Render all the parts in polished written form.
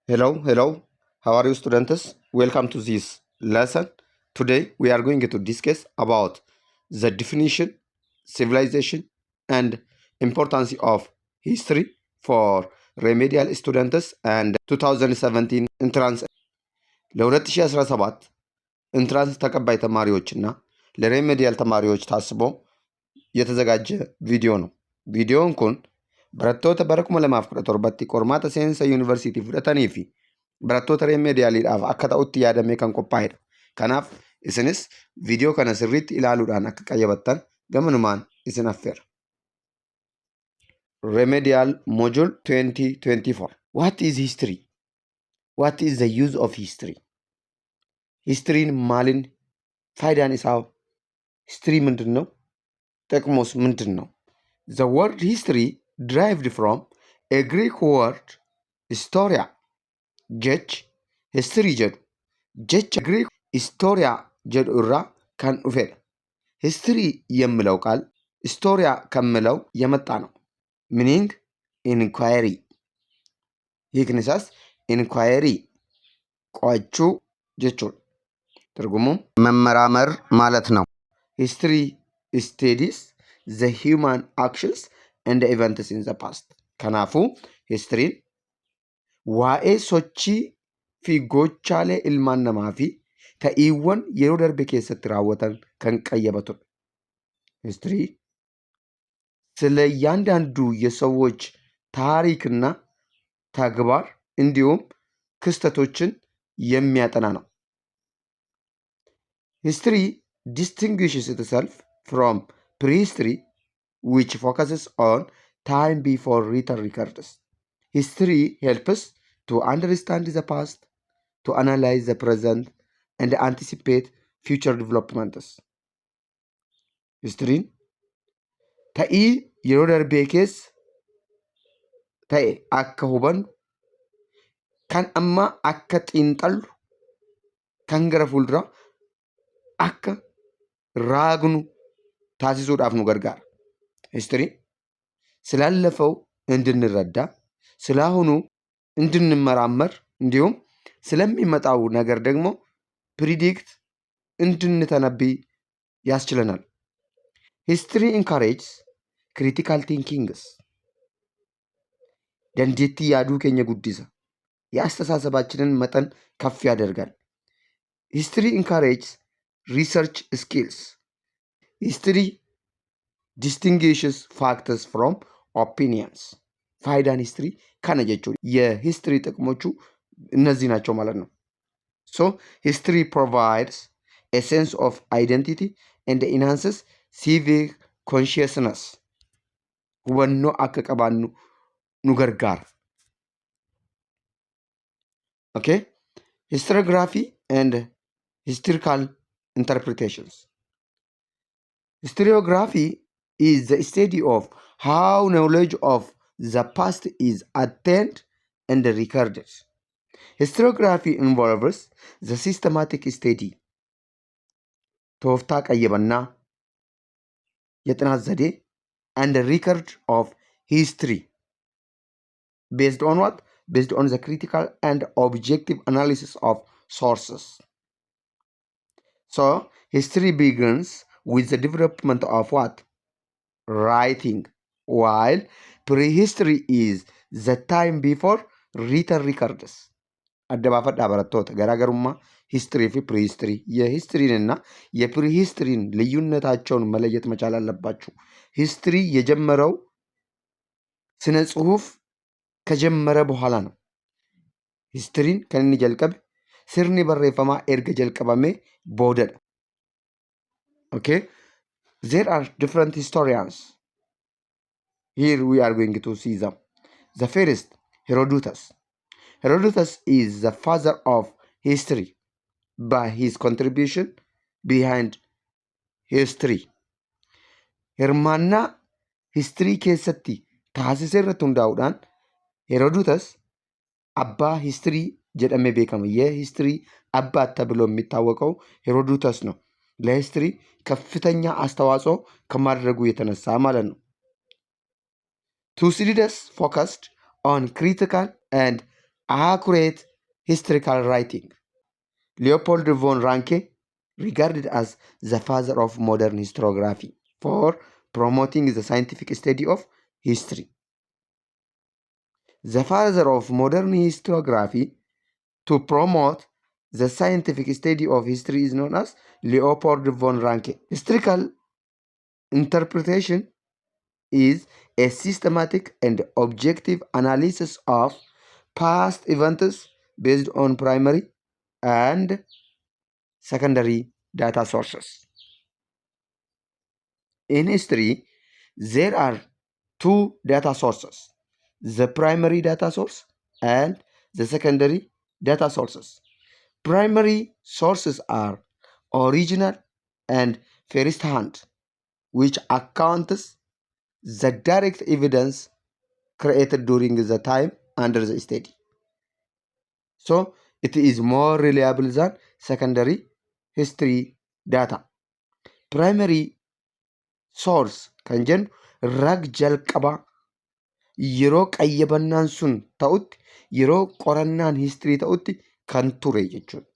Hello, hello. How are you, students? Welcome to this lesson. Today we are going to discuss about the definition, civilization, and importance of history for remedial students and 2017 entrance. ለ2017 entrance ተቀባይ ተማሪዎችና ለ remedial ተማሪዎች ታስቦ የተዘጋጀ ቪዲዮ ነው። Viidiyoon kun barattoota bara 2017tti qormaata seensa yuunivarsiitii fudhatanii fi barattoota remedialiidhaaf akka ta'utti yaadamee kan qophaa'edha. Kanaaf isinis viidiyoo kana sirriitti ilaaluudhaan akka qayyabattan gamanumaan isin affeera. Remedial Module 2024. What is history? What is the use of history? Historyn maalin? Faayidaan isaa history ምንድን ነው? ጥቅሙስ ምንድን ነው? The word "history" derived from a Greek word "historia". Jechi history jedhu jecha Greek "historia" jedhu irraa kan dhufedha. History የሚለው ቃል "historia" ከሚለው የመጣ ነው። Meaning inquiry. Hiikni isaas inquiry, qo'achuu jechuudha. ትርጉሙም መመራመር ማለት ነው። History studies the human actions and events in the past. Kanaafuu historyn waa'ee sochii fi gochaalee ilmaan namaa fi ta'iiwwan yeroo darbe keessatti raawwatan kan qayyabatudha. History ስለ እያንዳንዱ የሰዎች ታሪክና ተግባር እንዲሁም ክስተቶችን የሚያጠና ነው። History distinguishes itself from prehistory, which focuses on time before written records. History helps to understand the past, to analyze the present, and anticipate future developments. Historyn ta'ii yeroo darbee keessa ta'e akka hubannu, kan ammaa akka xiinxallu, kan gara fuulduraa akka raagnu taasisuudhaaf nu gargaara. Historyn ስላለፈው እንድንረዳ፣ ስላሁኑ እንድንመራመር እንዲሁም ስለሚመጣው ነገር ደግሞ predict እንድንተነብይ ያስችለናል። History encourages critical thinkings. Dandeettii yaaduu keenya guddisa. የአስተሳሰባችንን መጠን ከፍ ያደርጋል። History encourages research skills. History distinguishes facts from opinions. Faayidaan history kana jechuudha. የ history ጥቅሞቹ እነዚህ ናቸው ማለት ነው። So history provides a sense of identity and enhances civic consciousness. Hubannoo akka qabaannu nu gargaara. Okay? Historiography and historical interpretations. Historiography is the study of how knowledge of the past is attained and recorded. Historiography involves the systematic study, tooftaa qayyabannaa, የጥናት ዘዴ, and record of history based on what? Based on the critical and objective analysis of sources. So history begins with the development of what? Writing, while prehistory is the time before written records. Adda baafadhaa barattoota, garaagarummaa history fi prehistory. የ history ን እና የ prehistory ን ልዩነታቸውን መለየት መቻል አለባችሁ። History የጀመረው ስነ ጽሁፍ ከጀመረ በኋላ ነው። Historyn kan inni jalqabe sirni barreeffamaa erga jalqabamee boodadha. Okay? There are different historians. Here we are going to see them. The first, Herodotus. Herodotus is the father of history by his contribution behind history. Hirmaannaa history keessatti taasise irratti hundaa'uudhaan Herodotus abbaa history jedhamee beekama. የ history አባት ተብሎ የሚታወቀው ሄሮዶተስ ነው። ለ history ከፍተኛ አስተዋጽኦ ከማድረጉ የተነሳ ማለት ነው። Thucydides focused on critical and Accurate historical writing. Leopold von Ranke, regarded as the father of modern historiography for promoting the scientific study of history. The father of modern historiography to promote the scientific study of history is known as Leopold von Ranke. Historical interpretation is a systematic and objective analysis of past events based on primary and secondary data sources. In history, there are two data sources: the primary data source and the secondary data sources. Primary sources are original and first hand, which accounts the direct evidence created during the time under the study. So it is more reliable than secondary history data. Primary source kan jennu rag jalqabaa yeroo qayyabannaan sun ta'utti, yeroo qorannaan history ta'utti kan ture jechuudha.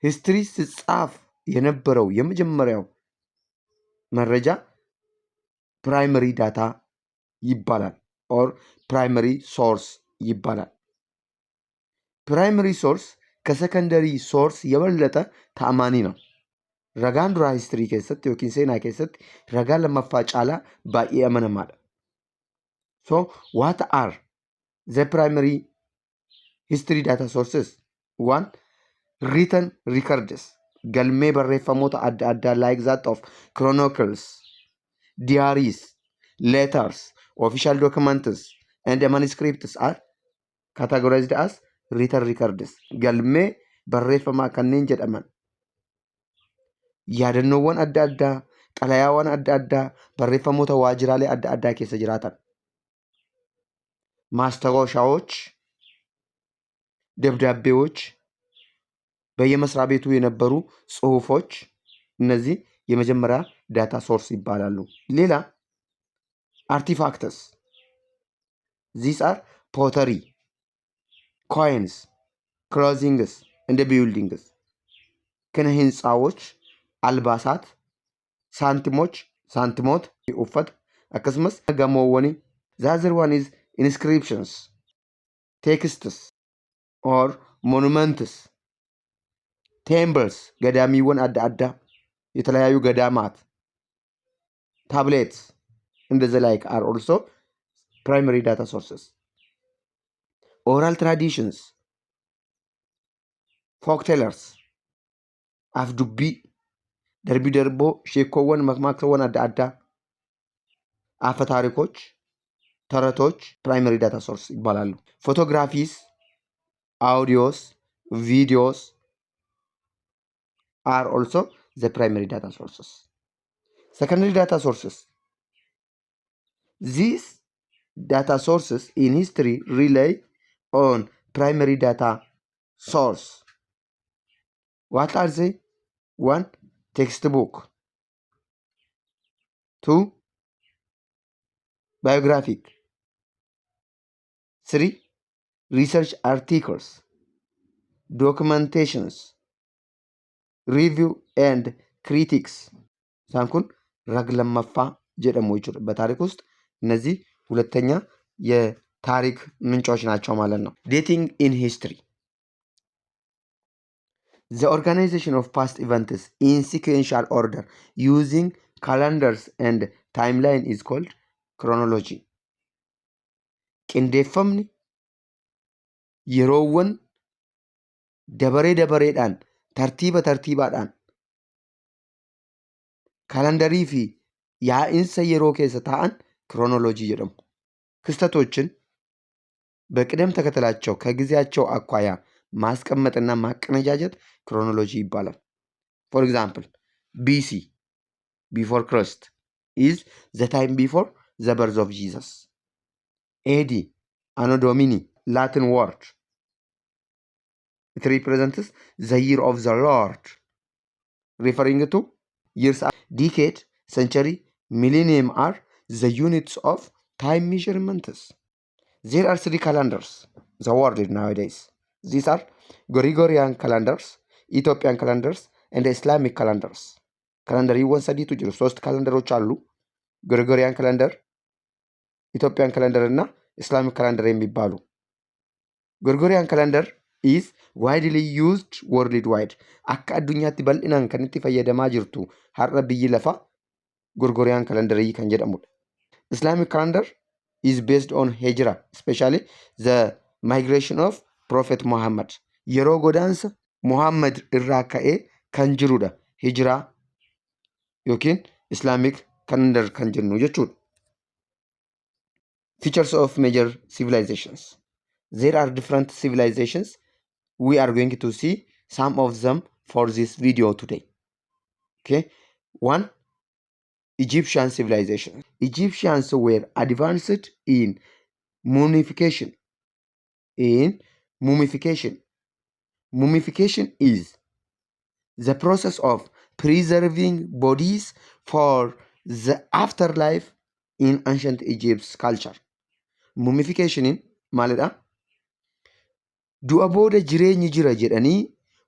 History ሲጻፍ የነበረው የመጀመሪያው መረጃ primary data ይባላል or primary source ይባላል። Primary source ከ secondary source የበለጠ ተአማኒ ነው። Ragaan duraa history keessatti yookiin seenaa keessatti ragaa lammaffaa caalaa baay'ee amanamaadha. So what are the primary history data sources? One, written records, galmee barreeffamoota adda addaa, like that of chronicles, diaries, letters, official documents and manuscripts are categorized as written records. Galmee barreeffamaa kanneen jedhaman yaadannoowwan adda addaa, xalayaawwan adda addaa, barreeffamoota waajjiraalee adda addaa keessa jiraatan. ማስታወሻዎች፣ ደብዳቤዎች፣ በየመስሪያ ቤቱ የነበሩ ጽሁፎች እነዚህ የመጀመሪያ data source ይባላሉ። ሌላ artifacts. These are pottery, coins, clothings and buildings, ኪነ ህንፃዎች፣ አልባሳት፣ ሳንቲሞች saantimoota uffata akkasumas gamoowwanii. The other one is inscriptions, texts or monuments, temples, gadaamiiwwan adda addaa የተለያዩ ገዳማት, tablets and the like are also primary data sources. Oral traditions, folktales, afdubbii darbii darboo sheekkoowwan makmaaksawwan adda addaa አፈ ታሪኮች ተረቶች primary data source ይባላሉ። Photographies, audios, videos are also the primary data sources. Secondary data sources. These data sources in history rely on primary data source. What are they? One, textbook. Two, biographic. Three, research articles, documentations, review and critics. Isaan kun rag lammaffaa jedhamu jechuudha. በታሪክ ውስጥ እነዚህ ሁለተኛ የታሪክ ምንጮች ናቸው ማለት ነው። Dating in history. The organization of past events in sequential order using calendars and timeline is called chronology. Qindeeffamni yeroowwan dabaree dabareedhaan tartiiba tartiibaadhaan kaalandarii fi yaa'insa yeroo keessa taa'an chronology jedhamu. ክስተቶችን በቅደም ተከተላቸው ከጊዜያቸው አኳያ ማስቀመጥና ማቀነጃጀት chronology ይባላል። For example, BC, before Christ, is the time before the birth of Jesus. AD, Anno Domini, Latin word. It represents the year of the Lord, referring to years. Decade, century, millennium are the units of time measurements. There are three calendars the world nowadays. These are Gregorian calendars, Ethiopian calendars, and Islamic calendars. Kalandariiwwan sadiitu jiru. ሶስት ካለንደሮች አሉ። Gregorian calendar፣ Ethiopian calendar እና Islamic calendar የሚባሉ። Gregorian calendar is widely used worldwide. Akka addunyaatti bal'inaan kan itti fayyadamaa jirtu har'a biyyi lafaa Gregorian calendarii kan jedhamudha. Islamic calendar is based on Hijra, especially the migration of Prophet Muhammad. Yeroo godaansa Muhammad irraa ka'ee kan jirudha. Hijiraa yookiin Islamic calendar kan jennu jechuudha. Features of major civilizations. There are different civilizations. We are going to see some of them for this video today. Okay. One, Egyptian civilization. Egyptians were advanced in mummification. In mummification. Mummification is the process of preserving bodies for the afterlife in ancient Egypt's culture. Mummification maalidha? Du'a booda jireenyi jira jedhanii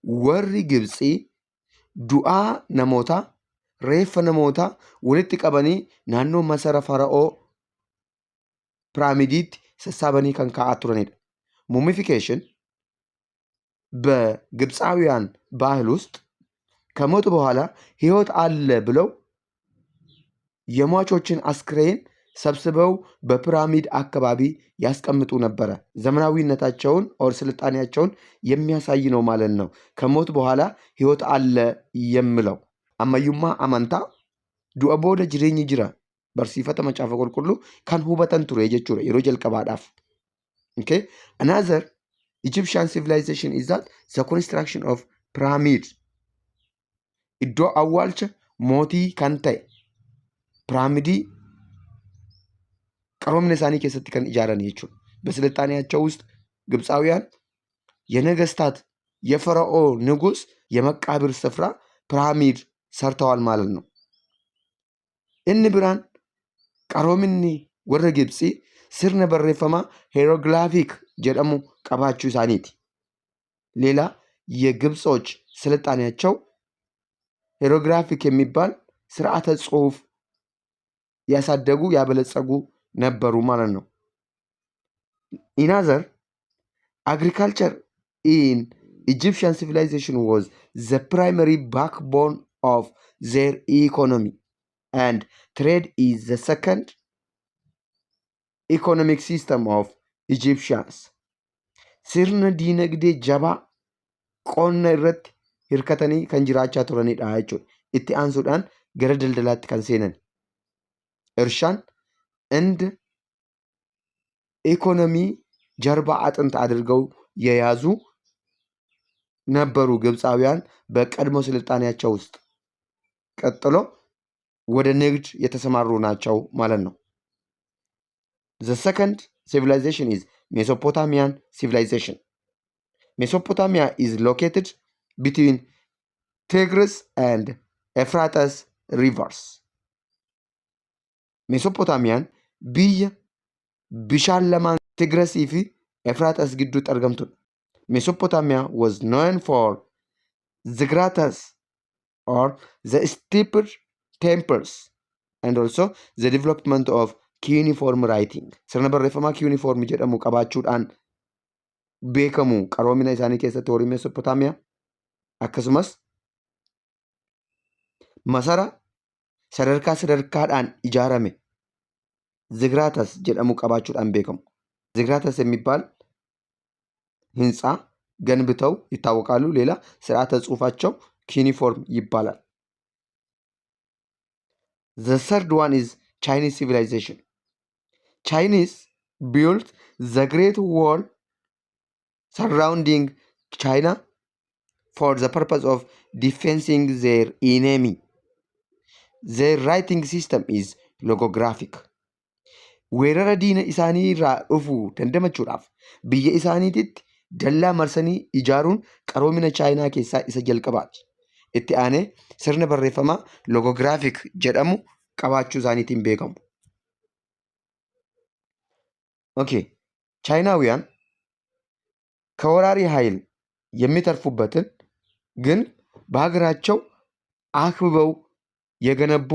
warri Gibxii du'aa namootaa, reeffa namootaa walitti qabanii naannoo masara fara'oo piraamidiitti sassaabanii kan kaa'aa turanidha. Mummification በግብፃውያን ባህል ውስጥ ከሞቱ በኋላ ሕይወት አለ ብለው የሟቾችን አስክሬን ሰብስበው በፒራሚድ አካባቢ ያስቀምጡ ነበረ። ዘመናዊነታቸውን or ስልጣኔያቸውን የሚያሳይ ነው ማለት ነው። ከሞት በኋላ ሕይወት አለ የሚለው ammayyummaa amantaa du'a booda jireenyi jira barsiifata Macaafa Qulqulluu kan hubatan ture jechuudha yeroo jalqabaadhaaf. Okay? Another Egyptian civilization is that the construction of pyramid. Iddoo awwaalcha mootii kan ta'e piraamidii qaroomina isaanii keessatti kan ijaaran jechuudha. በስልጣኔያቸው ውስጥ ግብፃውያን የነገስታት የፈርዖ ንጉስ የመቃብር ስፍራ ፒራሚድ ሰርተዋል ማለት ነው። Inni biraan qaroominni warra Gibxii sirna barreeffamaa hieroglyphic jedhamu qabaachuu isaaniiti. ሌላ የግብጾች ስልጣኔያቸው hieroglyphic የሚባል ስርዓተ ጽሑፍ ያሳደጉ ያበለጸጉ ነበሩ ማለት ነው። Another, agriculture in Egyptian civilization was the primary backbone of their economy, and trade is the second economic system of Egyptians. Sirna diinagdee jabaa qonna irratti hirkatanii kan jiraachaa turanidha jechuudha. Itti aansuudhaan gara daldalaatti kan seenan. እርሻን እንደ ኢኮኖሚ ጀርባ አጥንት አድርገው የያዙ ነበሩ ግብፃውያን በቀድሞ ስልጣኔያቸው ውስጥ። ቀጥሎ ወደ ንግድ የተሰማሩ ናቸው ማለት ነው። The second civilization is Mesopotamian civilization. Mesopotamia is located between Tigris and Euphrates rivers. Mesopotamiyaan biyya bishaan lamaan Tigrasii fi Efraaxas gidduutti argamtudha. Mesopotamia was known for ziggurats or the stepped temples and also the development of cuneiform writing. Sirna barreeffamaa cuneiform jedhamu qabaachuudhaan beekamu qaroomina isaanii keessatti warri Mesopotaamiyaa. Akkasumas masara sadarkaa sadarkaadhaan ijaarame ziggurats jedhamu qabaachuudhaan beekamu. Ziggurats የሚባል ህንፃ ገንብተው ይታወቃሉ። ሌላ ስርዓተ ጽሁፋቸው cuneiform ይባላል። The third one is Chinese civilization. Chinese built the Great Wall surrounding China for the purpose of defending their enemy. Their writing system is logographic. Weerara diina isaanii irraa dhufu dandamachuudhaaf biyya isaaniititti dallaa marsanii ijaaruun qaroomina Chaayinaa keessaa isa jalqabaati. Itti aanee sirna barreeffamaa logographic jedhamu qabaachuu isaaniitiin beekamu. Okay. ቻይናውያን ከወራሪ ኃይል የሚተርፉበትን ግን በሀገራቸው አክብበው የገነቡ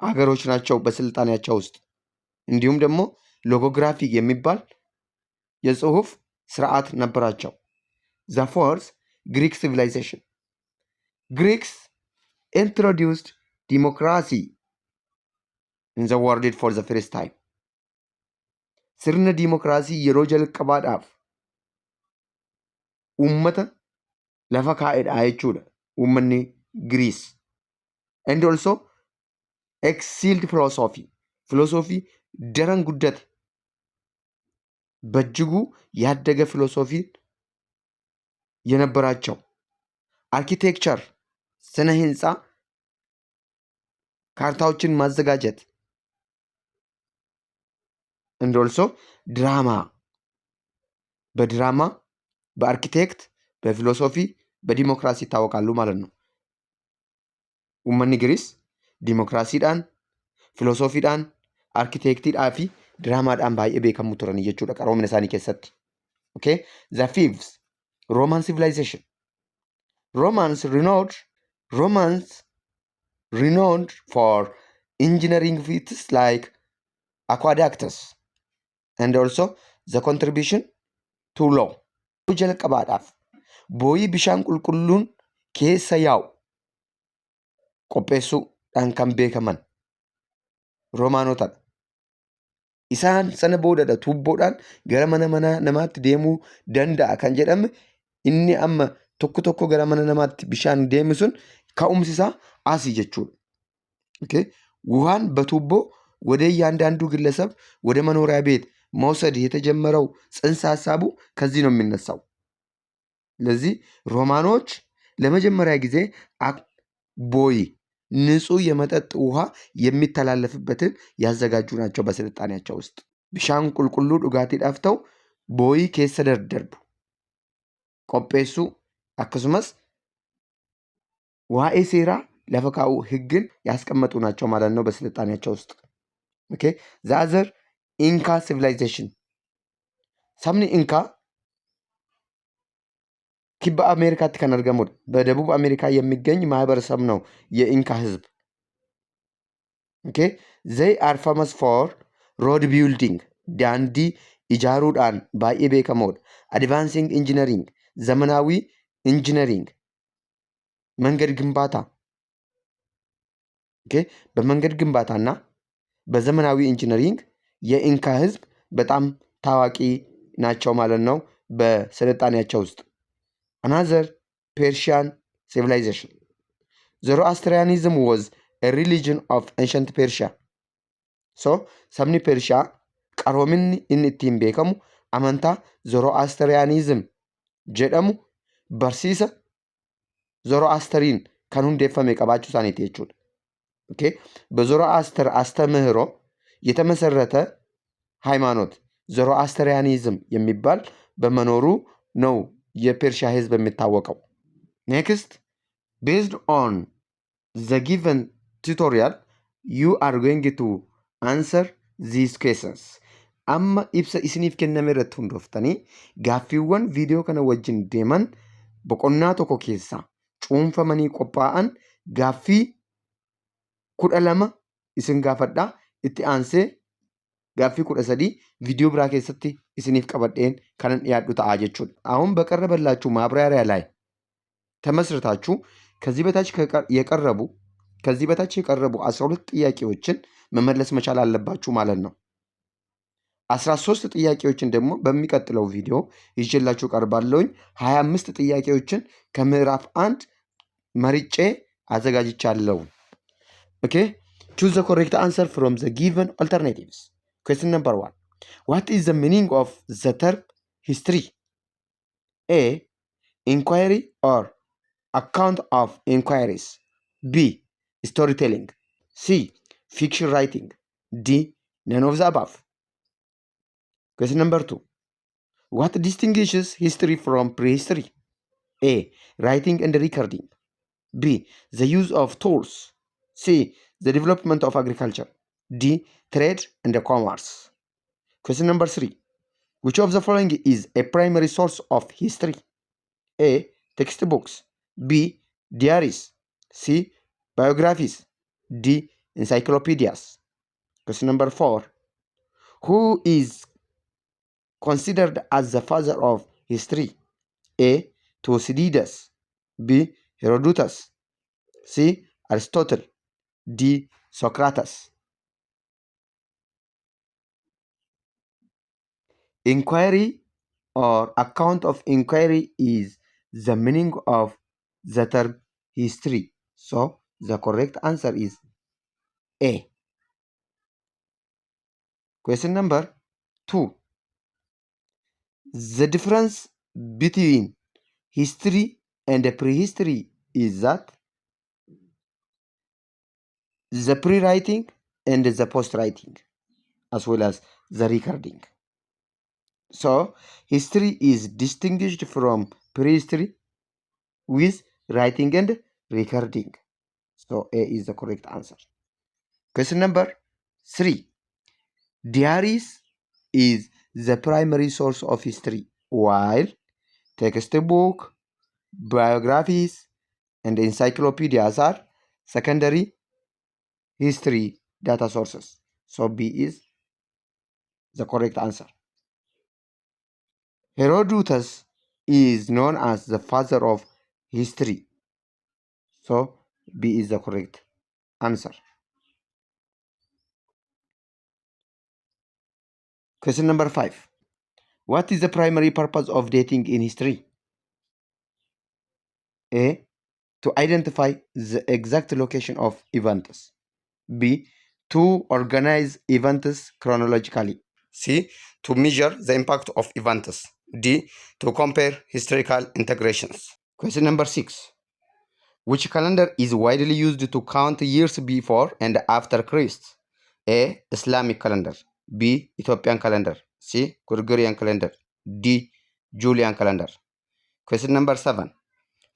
አገሮች ናቸው በስልጣኔያቸው ውስጥ። እንዲሁም ደግሞ logography የሚባል የጽሁፍ ስርዓት ነበራቸው። The fourth, Greek civilization. Greeks introduced democracy in the world for the first time. Sirna diimokiraasii yeroo jalqabaadhaaf uummata lafa kaa'edha jechuudha uummanni Giriis. And also excelled philosophy. Philosophy daran guddate, በእጅጉ ያደገ philosophy የነበራቸው፣ architecture ስነ ህንፃ ካርታዎችን ማዘጋጀት፣ and also ድራማ፣ በድራማ፣ በ architect፣ በ philosophy፣ በዲሞክራሲ ይታወቃሉ ማለት ነው። Uummanni Giriis diimokiraasiidhaan, filoosofiidhaan, arkitektiidhaa fi diraamaadhaan baay'ee beekamu turanii jechuudha qaroomina isaanii keessatti. Okay? The fifth, Roman civilization. Romans renowned for engineering feats like aqueducts and also the contribution to law. Jalqabaadhaaf booyii bishaan qulqulluun keessa yaa'u qopheessuudhaan kan beekaman Roomaanotadha. Isaan sana boodadha tuubboodhaan gara mana mana namaatti deemuu danda'a kan jedhame. Inni amma tokko tokko gara mana namaatti bishaan deemu sun ka'umsi isaa asii jechuudha. Okay? ውሃን በቱቦ ወደ እያንዳንዱ ግለሰብ ወደ መኖሪያ ቤት መውሰድ የተጀመረው ጽንሰ ሀሳቡ ከዚህ ነው የሚነሳው። ለዚህ ሮማኖች ለመጀመሪያ ጊዜ ቦይ ንጹህ የመጠጥ ውሃ የሚተላለፍበትን ያዘጋጁ ናቸው በስልጣኔያቸው ውስጥ። Bishaan qulqulluu dhugaatiidhaaf ta'u booyii keessa daddarbu qopheessuu, akkasumas waa'ee seeraa lafa kaa'uu, ህግን ያስቀመጡ ናቸው ማለት ነው በስልጣኔያቸው ውስጥ። Okay, the other, Inca civilization. Sabni Inkaa kibba Ameerikaatti kan argamudha. በደቡብ አሜሪካ የሚገኝ ማህበረሰብ ነው የኢንካ ህዝብ። Okay, they are famous for road building, daandii ijaaruudhaan baay'ee beekamoodha. Advancing engineering, ዘመናዊ engineering, መንገድ ግንባታ። Okay, በመንገድ ግንባታና በዘመናዊ engineering የኢንካ ህዝብ በጣም ታዋቂ ናቸው ማለት ነው በስልጣኔያቸው ውስጥ። Another, Persian civilization. Zoroastrianism was religion of ancient Persia. So sabni Pershiyaa qaroominni inni ittiin beekamu amantaa Zoroastrianism jedhamu, barsiisa Zoroasteriin kan hundeeffame qabaachuu isaaniiti jechuudha. Okay? በዞሮአስተር አስተምህሮ የተመሰረተ ሃይማኖት Zoroastrianism የሚባል በመኖሩ ነው የፔርሺያ ህዝብ የሚታወቀው። Next, based on the given tutorial, you are going to answer these questions. Amma ibsa isiniif kenname irratti hundooftanii gaaffiiwwan viidiyoo kana wajjin deeman boqonnaa tokko keessaa cuunfamanii qophaa'an gaaffii 12 isin gaafadhaa. Itti aansee gaaffii 13 viidiyoo biraa keessatti isiniif qabadheen kanan dhiyaadhu ta'a jechuudha. አሁን በቀረበላችሁ ማብራሪያ ላይ ተመስርታችሁ ከዚህ በታች የቀረቡ 12 ጥያቄዎችን መመለስ መቻል አለባችሁ ማለት ነው። 13 ጥያቄዎችን ደግሞ በሚቀጥለው ቪዲዮ ይዤላችሁ ቀርባለሁኝ። 25 ጥያቄዎችን ከምዕራፍ አንድ መርጬ አዘጋጅቻለሁ። Okay, choose the correct answer from the given alternatives. Question number one: what is the meaning of the term history? A, inquiry or account of inquiries. B, storytelling. C, fiction writing. D, none of the above. Question number two: what distinguishes history from prehistory? A, writing and recording. B, the use of tools. C, the development of agriculture. D, trade and commerce. Question number three. Which of the following is a primary source of history? A. Textbooks. B. Diaries. C. Biographies. D. Encyclopedias. Question number 4. Who is considered as the father of history? A. Thucydides. B. Herodotus. C. Aristotle. D. Socrates. Inquiry or account of inquiry is the meaning of the term history. So the correct answer is A. Question number 2. The difference between history and prehistory is that the pre-writing and the post-writing, as well as the recording. So history is distinguished from prehistory with writing and recording. So A is the correct answer. Question number 3. Diaries is the primary source of history, while textbook, biographies, and encyclopedias are secondary history data sources. So B is the correct answer. Herodotus is known as the father of history. So B is the correct answer. Question number 5. What is the primary purpose of dating in history? A. To identify the exact location of events. B. To organize events chronologically. C. To measure the impact of events. D. To compare historical integrations. Question number 6. Which calendar is widely used to count years before and after Christ? A. Islamic calendar. B. Ethiopian calendar. C. Gregorian calendar. D. Julian calendar. Question number 7.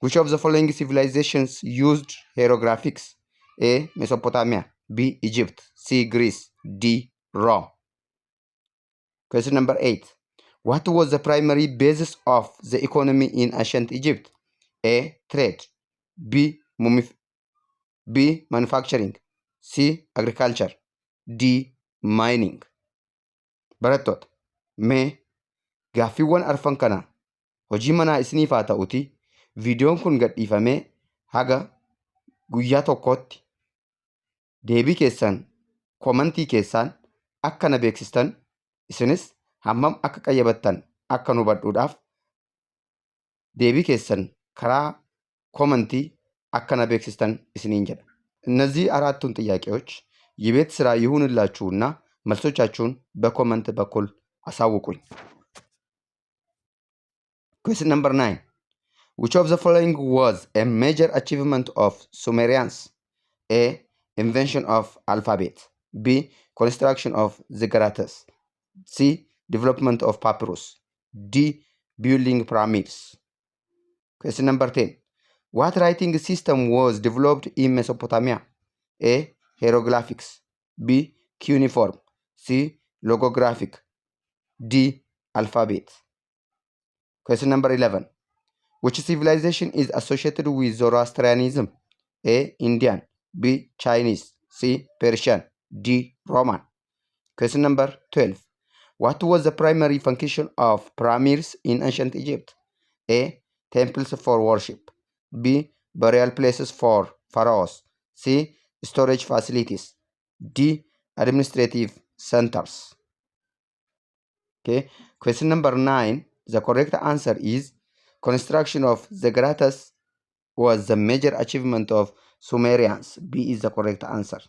Which of the following civilizations used hieroglyphics? A. Mesopotamia. B. Egypt. C. Greece. D. Rome. Question number 8. What was the primary basis of the economy in ancient Egypt? A. Trade. B. B. Manufacturing. C. Agriculture. D. Mining. Barattoota, mee gaaffiiwwan arfan kana hojii manaa isiniif haa ta'uti, viidiyoon kun gadhiifamee haga guyyaa tokkootti deebii keessan komantii keessaan akka na beeksistan, isinis hammam akka qayyabattan akka nu hubadhuudhaaf deebii keessan karaa komantii akka na beeksistan isiniin jedha. እነዚህ አራቱን ጥያቄዎች የቤት ስራ ይሁንላችሁና መልሶቻችሁን በኮመንት በኩል አሳውቁኝ። Question number 9. Which of the following was a major achievement of Sumerians? A. Invention of alphabet. B. Construction of ziggurats. C. Development of papyrus. D. Building pyramids. Question number 10. What writing system was developed in Mesopotamia? A. Hieroglyphics. B. Cuneiform. C. Logographic. D. Alphabet. Question number 11. Which civilization is associated with Zoroastrianism? A. Indian. B. Chinese. C. Persian. D. Roman. Question number 12. What was the primary function of pyramids in ancient Egypt? A. Temples for worship. B. Burial places for pharaohs. C. Storage facilities. D. Administrative centers. Okay. Question number 9. The correct answer is construction of the ziggurats was the major achievement of Sumerians. B is the correct answer.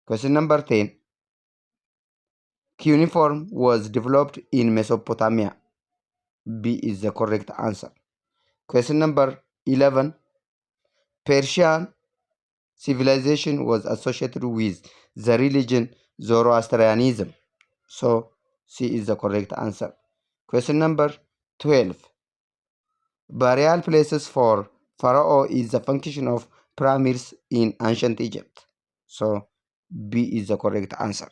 Question number 10. Cuneiform was developed in Mesopotamia. B is the correct answer. Question number 11. Persian civilization was associated with the religion Zoroastrianism. So C is the correct answer. Question number 12. Burial places for Pharaoh is the function of pyramids in ancient Egypt. So B is the correct answer.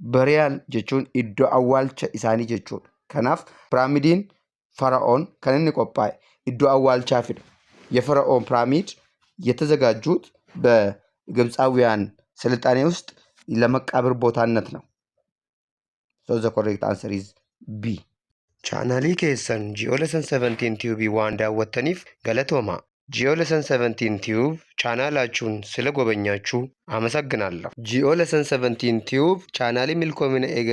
Burial jechuun iddoo awwaalcha isaanii jechuudha. Kanaaf piraamidiin Fara'oon kan inni qophaa'e iddoo awwaalchaafidha. የፈርዖን ፒራሚድ የተዘጋጁት በግብፃውያን ስልጣኔ ውስጥ ለመቃብር ቦታነት ነው። So the correct answer is B. Chaanaalii keessan Ji'oolessan 17 Tube waan daawwattaniif galatooma. Ji'oolessan 17 Tube ቻናላችሁን ስለጎበኛችሁ አመሰግናለሁ። Ji'oolessan 17 Tube chaanaalii milkoomina egeree.